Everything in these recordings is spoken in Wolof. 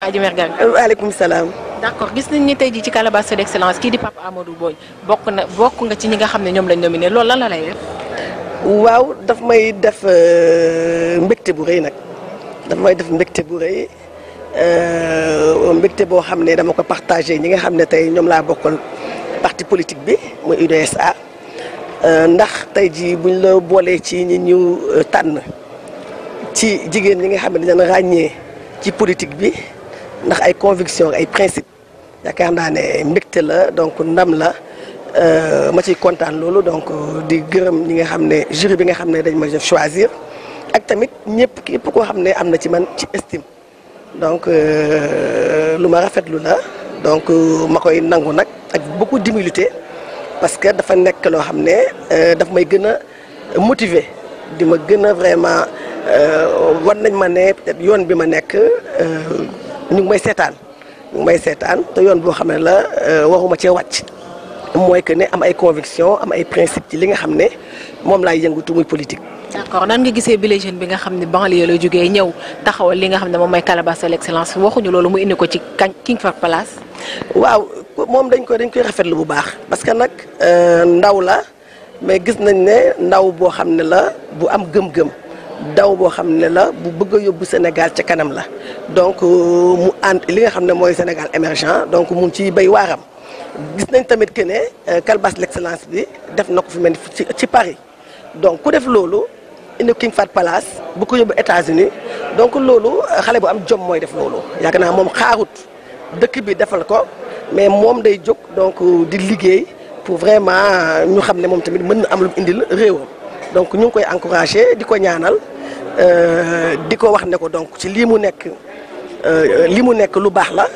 Adji Mère Gaye. waaleykum salaam. d'accord gis nañ ni tey jii ci calebasse d'excellence kii di Pape Amadou Mbodj bokk nga ci ñi nga xam ne ñoom lañ nominé loolu lan la lay def. waaw daf may def mbégte bu rëy nag daf may def mbégte bu rëy mbégte boo xam ne dama ko partagé ñi nga xam ne tey ñoom laa bokkal parti politique bi muy UDSA ndax tey jii buñ la boolee ci ñi ñu tànn ci jigéen ñi nga xam ne dañu ràññee ci politique bi ndax ay conviction ay principe yaakaar naa ne mbégte la donc ndam la ma ciy kontaan loolu donc di gërëm ñi nga xam ne jury bi nga xam ne dañ ma def choisir ak tamit ñëpp képp koo xam ne am na ci man ci estime donc lu ma rafetlu la donc ma koy nangu nag ak beaucoup d'humilité parce que dafa nekk loo xam ne daf may gën a motiver di ma gën a vraiment wan nañ ma ne peut-être yoon bi ma nekk ñu ngi may seetaan te yoon boo xam ne la waruma cee wàcc mooy que ne am ay conviction am ay principe ci li nga xam ne moom laay yëngatu muy politique. d'accord nan nga gisee bile jeune bi nga xam ne banlieue la jógee ñëw taxawal li nga xam ne moom mooy calebasse de l'excellence waxuñu loolu mu indi ko ci King Fahd Palace. waaw moom dañ koy rafetlu bu baax parce que nag ndaw la mais gis nañ ne ndaw boo xam ne la bu am gëm-gëm ndaw boo xam ne la bu bëgg a yóbbu Sénégal ca kanam la donc mu ànd li nga xam ne mooy Sénégal émergent donc mu ngi ciy bay waaram. gis nañ tamit que ne calebasse de l'excellence bi def na ko fi mel ni ci Paris donc ku def loolu indi King Fahd Palace bu ko yóbbu États-Unis donc loolu xale bu am jom mooy def loolu yaakaar naa moom xaarut dëkk bi defal ko mais moom day jóg donc di liggéey pour vraiment ñu xam ne moom tamit mën na am lu indil réewam donc ñu ngi koy encourager di ko ñaanal di ko wax ne ko donc ci lii mu nekk lu baax la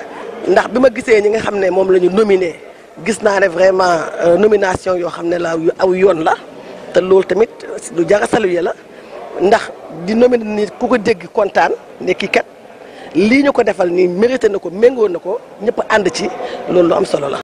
ndax bi ma gisee ñi nga xam ne moom la ñu nominé gis naa ne vraiment nomination yoo xam ne la aw yoon la te loolu tamit lu jar a saluer la ndax di nominé nit ku ko dégg kontaan ne kii kat lii ñu ko defal nii mérité na ko méngoo na ko ñëpp ànd ci loolu lu am solo la.